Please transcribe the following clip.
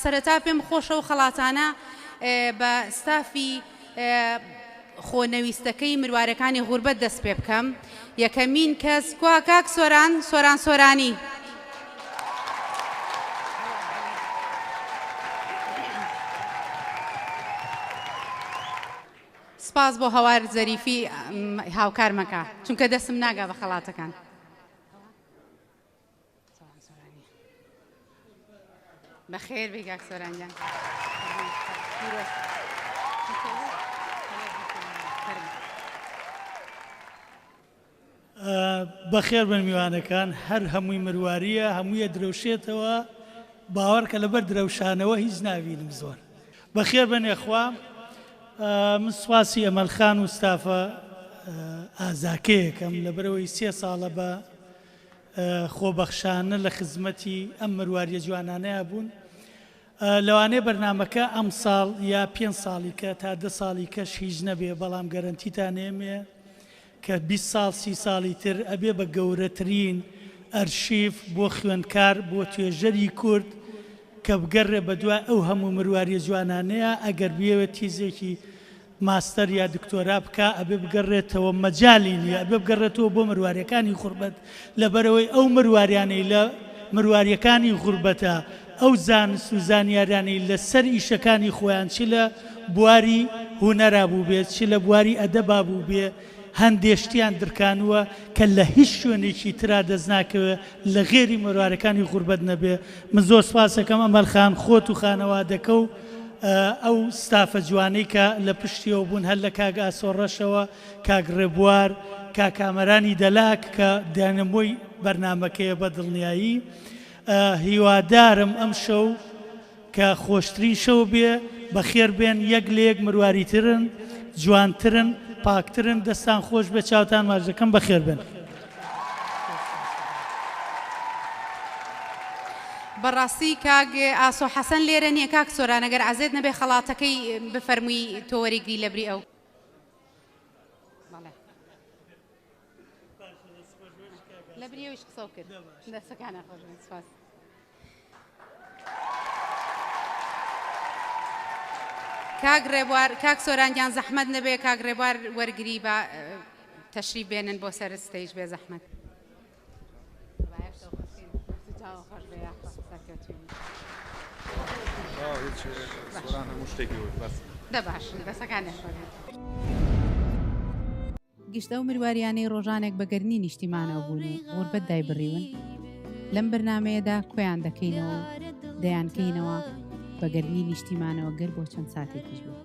سەرەتا پێم خۆشە ئەو خەڵاتانە بە ستافی خۆنەویستەکەی مروارەکانی غوربەت دەست پێ بکەم. یەکەمین کەس کوا کاک سۆران؟ سۆران سۆرانی. سپاس بۆ هەوار زەریفی هاوکارمەکە چونکە دەستم ناگا بە خەڵاتەکان. بەخێر بێی کاک سۆران گیان. بەخێر بن میوانەکان هەر هەمووی مرواریە هەموویە درەوشێتەوە باوەڕکە لەبەر درەوشانەوە هیچ نابینم زۆر بەخێر بن یەخوا من سوپاسی ئەمەل خان و ستافە ئازاکەیەکەم لەبەرەوەی سێ ساڵە بە خۆبەخشانە لە خزمەتی ئەم مرواریە جوانانەیا بوون. لەوانەیە بەرنامەکە ئەمساڵ یا پێنج ساڵی کە تا دە ساڵی کەش هیچ نەبێ بەڵام گەرەنتیتان ئێمێ کە 20 ساڵ سی ساڵی تر ئەبێ بە گەورەترین ئەرشیف بۆ خوێندکار بۆ توێژەری کورد کە بگەڕێ بەدوای ئەو هەموو مرواریە جوانانەیا ئەگەر بیەوێت تیزێکی ماستەر یا دکتۆرا بکا ئەبێ بگەڕێتەوە مەجالی نیە ئەبێ بگەڕێتەوە بۆ مرواریەکانی غوربەت لەبەرئەوەی ئەو مرواریانەی لە مرواریەکانی غوربەتە ئەو زانست و زانیاریانەی لە سەر ئیشەکانی خۆیان چ لە بواری هونەرا بووبێ چ لە بواری ئەدەبا بووبێ هەندێ شتیان درکانووە کە لە هیچ شوێنێکی ترا دەست ناکەوێ لە غێری مروارەکانی غوربەت نەبێ من زۆر سوپاس ئەکەم ئەمەل خان خۆت و خانەوادەکە و ئەو ستافە جوانەی کە لە پشتیەوە بوون هەر لە کاک ئاسۆ ڕەشەوە کاک ڕێبوار کاک کامەرانی دەلاک کە داینەمۆی بەرنامەکەیە بە دڵنیایی هیوادارم ئەم شەو کە خۆشترین شەو بێ بەخێر بێن یەک لە یەک مرواریترن جوانترن پاکترن دەستان خۆش بێ چاوتان ماچ دەکەم بەخێر بێن. بەڕاستی کاک ئاسۆ حەسەن لێرە نیە کاک سۆران ئەگەر عەزێت نەبێ خەڵاتەکەی بفەرمووی تۆ وەریگری لەبری ئەو. بەڵێ. لەبری ئەویش قسەو کرد دەستەکانە خۆش بێت سپاس. کاک ڕێبوار کاک سۆران گیان زەحمەت نەبێ کاک ڕێبوار وەرگری با تەشریف بێنن بۆ سەر stage بێ زەحمەت. دە باش دەسەکانیان خۆش بێت. گشت ئەو مرواریانەی ڕۆژانێک بە گەرمی نیشتیمانەوە بوون و غوربەت دایبڕیون، لەم بەرنامەیەدا کۆیان دەکەینەوە و دەیانکەینەوە بە گەرمی نیشتیمانەوە گەر بۆ چەند ساتێکیش بێت.